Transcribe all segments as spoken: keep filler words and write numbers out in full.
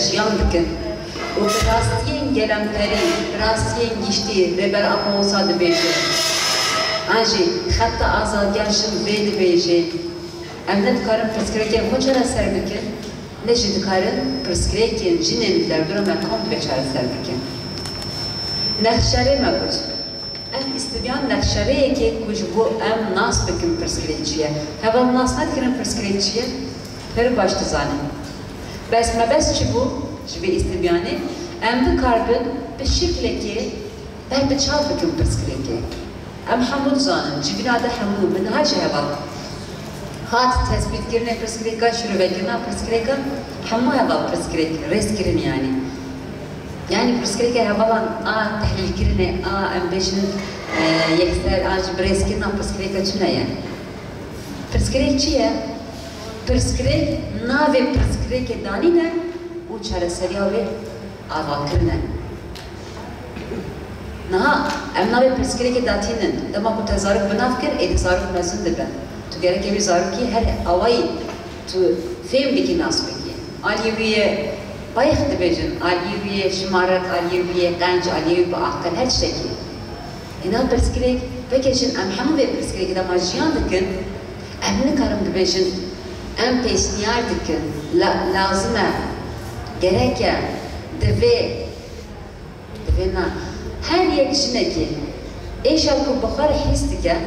jiyan dikin û bi rastiyên gelemperî, bi rastiyên giştî Rêber Apo wisa dibêje. An jî xeta azadiya jin vê dibêje. Em ne dikarin pirsgirêkên xwe çareser bikin, ne jî dikarin pirsgirêkên jinên li derdora me kom dibe çareser bikin. Nexşerê me got. Ev îstibyan nexşereyekê ku ji bo em nas bikin pirsgirêk çi ye. Heval nas nedikirin pirsgirêk çi ye? Pir baş dizanin. Bes mebest çi bû ji vê îstibyanê? Em bikaribin bi şiklekê ber bi çav bikin pirsgirêkê. Em hemû dizanin, civîna de hemû, min niha jî heval hat tespîtkirinê pirsgirêka, şîrovekirina pirsgirêka, hemû heval pirsgirêk rêz kirin yanî. Yanî pirsgirêkê hevalan a tehlîlkirinê, a em bêjin, e, yekser, a ji birêzkirina pirsgirêka çi ne ye? Pirsgirêk çi ye? Pirsgirêk navê pirsgirêkê danîne û çareseriya wê avakirin e. Niha em navê pirsgirêkê datînin, dema ku te zarok bi nav kir, êdî zarok mezin dibe. Tu gerek wî zarokî her awayî tu fêm bikî, nas bikî. Aliyê wî yê bayix dibêjin, aliyê wî yê şimarek, aliyê wî yê qenc, aliyê wî bi aqil, her tiştekî. Êna pirsgirêk, veke jin em hemû vê pirsgirêkê dema jiyan dikin, em nikarin bibêjin, em pêşniyar dikin, la-, lazim e, gerek e, divê, divê na. Her yek jinekê êşa ku bi xwe re hîs dike,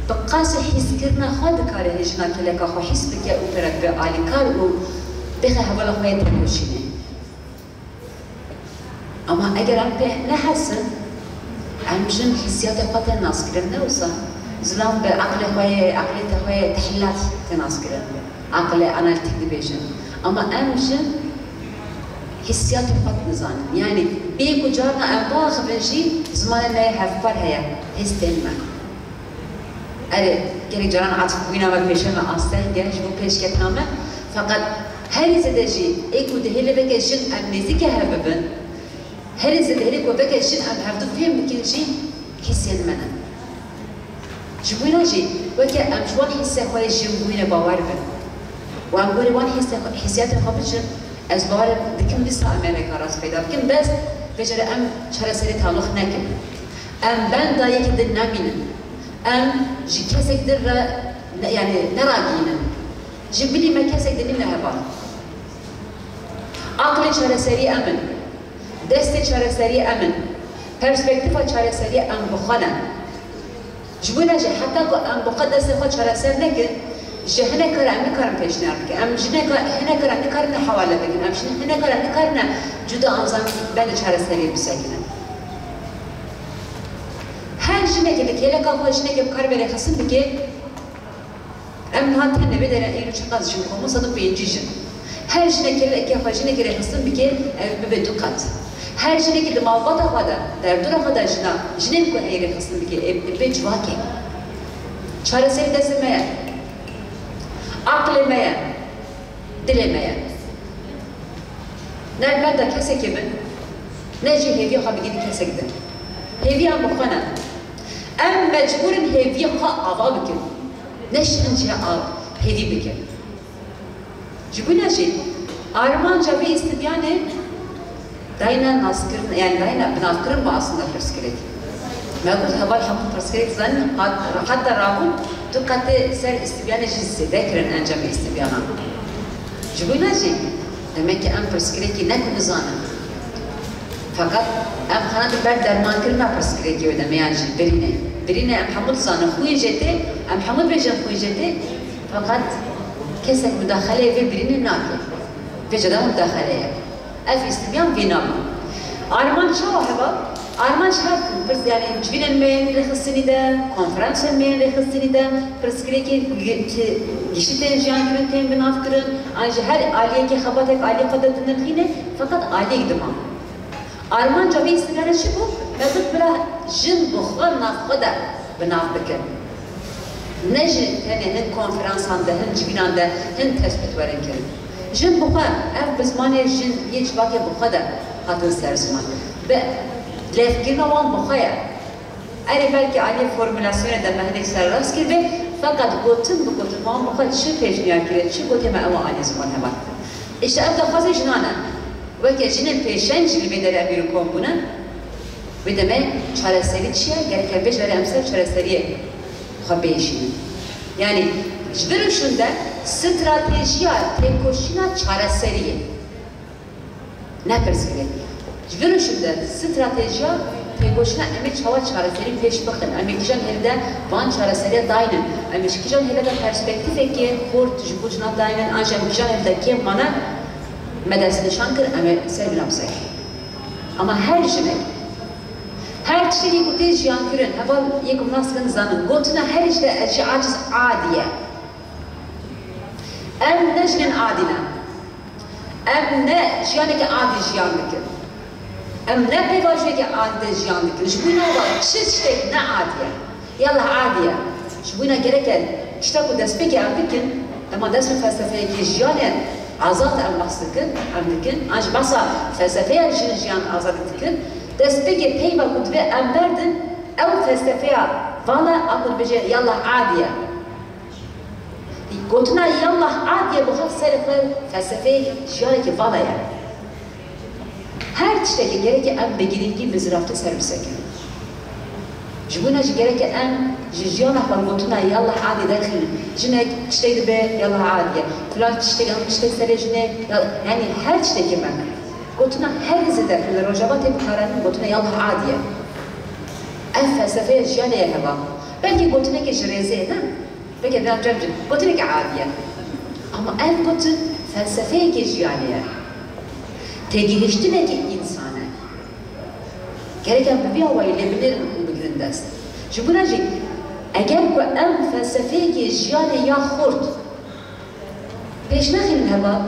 bi qasî hîskirina xwe dikare hê jina kêleka xwe hîs bike û pere bibe alîkar û bêxe hevala xwe yê tekoşînê. Ama eger em pê nehesin, em jin hîsiyatê xwe tên naskirin, ne wisa? Zilam bi aqlê xwe yê, aqlê te xwe yê tehillat tên naskirin. Aqlê analîtîk dibêjin. Ama em jin hîsiyatê xwe nizanin. Yanî bê ku carna em biaxivin jî zimanê me yê hevpar heye, hêstên me. Erê, gelek caran atifbûyîna me pêşiya me asteng e ji bo pêşketina me. Feqet herî zêde jî ê ku dihêle veke jin em nêzîkê hev bibin, herî zêde hêlê ku veke jin em hevdu fêm bikin jî hîsên me ne. Ji bo wîna jî weke em ji wan hîsê xwe yê jinbûyînê bawer bin û em gorî wan hîsê xwe, hîsiyatên xwe biçin, ez bawer dikim dîsa em ê rêka rast peyda bikin. Bes vê carê em çareserî taloq nekin. Em benda yekî din nemînin. Em ji kesek din re ne, yanî neragihînin. Ji bilî me kesek din nîne heval. Aqlê çareserî em in. Destê çareserî em in. Perspektîfa çareserî em bi xwe ne. Ji bo ne jî heta ku em bi xwe destê xwe çareser nekin, ji hinek kar em nikarin pêşniyar bikin. Em ji hinek kar, hinek kar em nikarin hewale bikin. Em ji hinek kar em nikarin cuda an zan bende çareseriyê bisekinin. Her jinekê di kêleka xwe jinekê bi kar ve rêxistin bike, em niha tenê vê derê îro çiqas jin, komû sed û pêncî jin. Her jinekê li eke xwe jinekê rêxistin bike, ev bibe du qat. Her jinekê di malbata xwe de, derdora xwe de jina, jinên ku heye rêxistin bike, ê, ê bê civakê. Çareserî destê me ye. Aqlê me ye. Dilê me ye. Ne li benda kesekê bin, ne jî hêviya xwe bigihînin kesek din. Hêviya em bi xwe ne. Em mecbûr in hêviyê xwe ava bikin. Ne ji hin cihê av hêvî bikin. Ji bo ne jî armanca vê îstibyanê dayîna naskirin, yanî dayîna binavkirin bû aslında pirsgirêk. Me got heval hemû pirsgirêk zanin, hat-, heta rabûn du qetê ser îstibyanê jî zêde kirin encamê îstibyana. Ji bo ne jî demek ki em pirsgirêkî ne ku nizanin. Feqet em xwe ne di ber dermankirina pirsgirêkê wê de me yan jî birînê. Birînê em hemû dizanin, xwîn jê tê, em hemû dibêjin xwîn jê tê, feqet kesek mudaxeleyê vê birînê nake. Vêca de mudaxele ye. Ev îstibyan vî nabin. Armanc çawa heva? Armanc her tim pirs, yanî civînên me yên rêxistinî de, konferansên me yên rêxistinî de, pirsgirêkên gi-, ki giştî tên jiyan kirin, tên binavkirin, an ji her aliyekê xebatek aliyê xwe de dinirxîne, feqet aliyek dima. Armanca vê îstibyanê çi bû? Me got bila jin bi xwe nav xwe de bi nav bikin. Ne ji tenê hin konferansan de, hin civînan de, hin tespît werin kirin. Jin bi xwe, ev bi zimanê jin yê civakê bi xwe de hatin ser ziman. Bi lêvkirina wan bi xwe ye. Erê belkî aliyê formulasyonê de me hinek serrast kiribe, feqet gotin bi gotin wan bi xwe çi pêşniyar kiriye, çi gotiye me ew anî ziman heval. Îşte ev daxwazê jinan e. Weke jinên pêşeng jî li vê derê em îro kom bûne, wê demê çareserî çi ye? Gerek em vê ji derê em ser çareseriyê xwe biêşînin. Yanî ji vir û şûnde stratejiya têkoşîna çareseriyê. Ne pirsgirêk. Ji vir û şûnde stratejiya têkoşîna em ê çawa çareserî pêş bixin, em ê kîjan hêvde van çareseriya daynin, em ê ji kîjan hêvde perspektîfekê xurt ji bo jinan daynin, an jî em kîjan hêvde kêm mane, me destnîşan kir, em ê ser vîna bisekinin. Ama her jinek, her tiştekî ku tê jiyankirin, heval yê ku nas dikin zanin, gotina her tişt de ez jî aciz adî ye. Em ne jinên adî ne. Em ne jiyaneke adî jiyan dikin. Em ne pêvajoyeke adî de jiyan dikin. Ji bo wîna va çi tiştek ne adî ye. Yallah adî ye. Ji bo wîna gerek e tişta ku destpêkê em bikin, dema dest bi felsefeyekê jiyanê azad em behs dikin, em dikin. An jî behsa felsefeya jin jiyan azadî dikin. Destpêkê peyva ku divê em berdin, ew felsefeya vala a ku dibêje yallah adî ye. Gotina yallah adî ye bi xwe serê xwe felsefeyê jiyanekî vala ye. Her tiştekê gereke em bi girîngî bi ziraftî ser bisekinin. Ji bo wîna jî gereke em ji jiyana xwe gotina yallah adî derxînin. Jinek tiştek dibe yallah adî ye. Filan tiştek, em tiştek serê jinê, ya, yanî her tiştekê me. Gotina her zêde li Rojava tê bikaranîn gotina yallah adî ye. Ev felsefeya jiyanê ye heva. Belkî gotinekê ji rêzê ye, ne? Peki, ben cem cem. Gotineke adî ye. Ama ev gotin felsefeyeke jiyanê ye. Têgihiştineke însan e. Gerek em bi vî awayî lê binêrin û bigirin dest. Ji bo wîna jî eger ku em felsefeyeke jiyanê ya xurt pêş nexînin heva,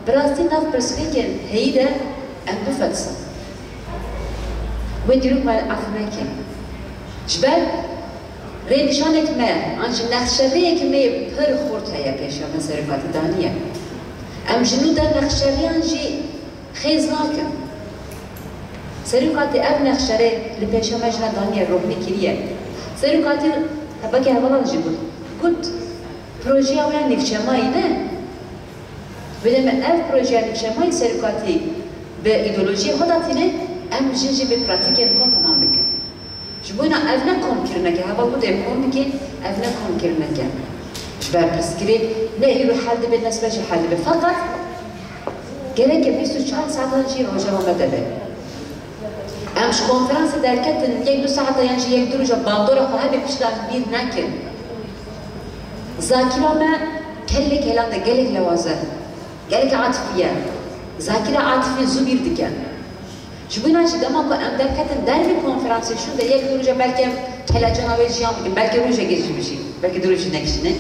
bi rastî nav pirsgirêkên heyî de em bifelsin. Wê dîrok me ef neke. Ji ber rênîşanek me, an jî nexşerêyek me yê pir xurt heye pêşiya me serokatî daniye. Em ji nû de nexşerêyan jî xêz nakin. Serokatî ev nexşerê li pêşiya me jina daniye, rohnî kiriye. Serokatî hebekê hevalan jî got. Got, projeya wê ya nîvçemayî ne. Wê demê ev projeya nîvçemayî serokatî bi îdeolojiyê xwe de tîne, em jin jî vê pratîkên xwe temam bikin. Ji bo wîna ev ne komkirineke, heva ku dê kom bikê, ev ne komkirineke. Ji ber pirsgirêk ne îro hel dibe, ne sibe jî hel dibe. Feqet gereke bîst û çar saetan jî rojeva me de be. Em ji konferansê derketin, yek du saeta yan jî yek du roja bandora xwe hebe pişta bîr nekin. Zakira me gelek helan de gelek lewaz e. Gelek atifî ye. Zakira atifî zû bîr dike. Ji bo wîna jî dema ku em derketin dervê konferansê şûnde yek du roja belkî em kelecana wê jiyan bikin, belkî rojekê jî bijî, belkî du roj jî nekişîne.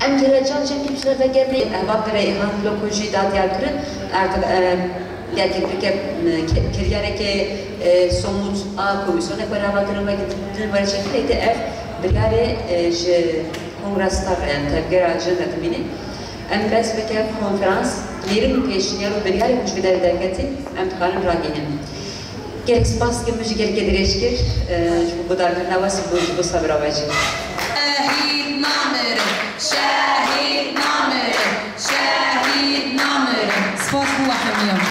Em kelecan jî pî piştre vegerîne, ev bire Îlhan Loko jî da diyar kirin, artık, e, belkî bike, e, ke-, kiryareke, e, somût a komîsyonek were ava kirin, belkî din were çêkirin, lê ev biryarê, e, ji Kongra Star, yanî tevgera jin re dimîne. Em bes bike konferans, nêrîn û pêşniyar û biryarê ku ji vê derê derketî, em dikarin ragihînin. Gelek spas dikim, min jî gelekê dirêj kir, e, ji bo guhdarkirina we, ji bo, ji bo sebra we jî. Şehîd namir, şehîd